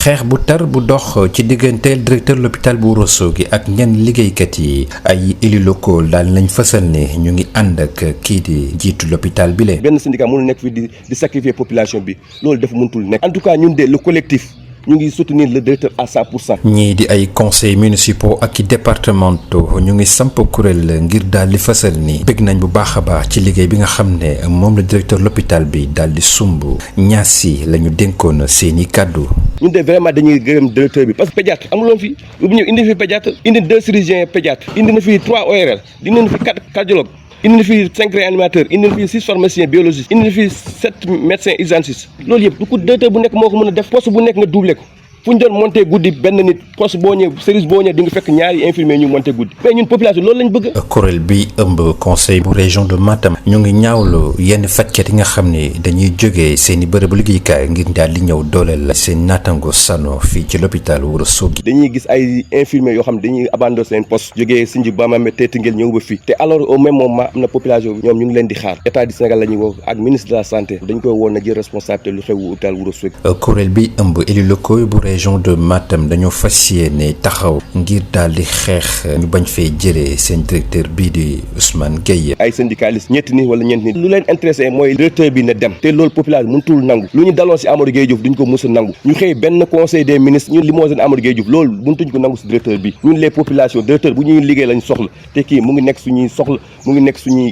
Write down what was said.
xeex bu tar bu dox ci digganteel directeur l'hôpital bu Ourossogui ak ñenn liggéeykat yi ay élus locaux daal lañ fësal ne ñu ngi ànd ak kii di jiitu l'hôpital bi le benn syndicat mënul nekk fi di sacrifier population bi loolu dafa mëntul nekk en tout cas ñun de le collectif ñu ngi soutenir le directeur à 100%. ñii di ay conseils municipaux ak i départementaux ñu ngi samp kuréel ngir daal di fësal ni bëgg nañ bu baax a baax ci liggéey bi nga xam ne moom la directeur l'hôpital bi daal di sumb ñaas yi la ñu dénkoon seeni kàddu. ñun de vraiment dañuy gërëm directeur bi parce que pédiatre amuloon fi bu ñëw indi fi pédiatre indi 2 chirurgiens pédiatre indi na fi 3 ORL indi na fi 4 cardiologues indi na fi 5 réanimateurs indi na fi 6 pharmaciens biologistes indi na fi 7 médecins urgentistes loolu yëpp du ko directeur bu nekk moo ko mën a def poste bu nekk nga doublé ko fu ñu doon monté guddi benn nit poste boo ñëwee service boo ñëwee di nga fekk ñaari infirmier ñu monté guddi mais ñun population loolu lañ bëgg. kuréel bi ëmb conseil bu région de Matam ñu ngi ñaawlu yenn fajkat yi nga xam ne dañuy jógee seen i bërëbu liggéeykaay ngir daal di ñëw dooleel seen naataango sano fii ci l'hôpital Ourossogui. dañuy gis ay infirmiers yoo xam ne dañuy abandonné seen poste jógee Sinthiou Bamambé Tétingel ñëw ba fii te alors au même moment am na population bi ñoom ñu ngi leen di xaar état du Sénégal la ñuy woo ak ministre de la santé dañ koy woon na jël responsabilité lu xew hôpital Ourossogui. kuréel bi ëmb élus locaux bu région de Matam dañoo fas yéene taxaw ngir daal di xeex ñu bañ fee jëlee seen directeur bii di Ousmane Gueye. ay syndicalistes ñetti nit wala ñeenti nit lu leen intéressé mooy directeur bi na dem te loolu population mënutul nangu lu ñu daloon si Amadou Gueye Diouf duñ ko mës a nangu ñu xëy benn conseil des ministres ñu limogé Amadou Gueye Diouf loolu mënutuñ ko nangu si directeur bi ñun les populations directeur bu ñuy liggéey lañ soxla te kii mu ngi nekk suñuy soxla mu ngi nekk suñuy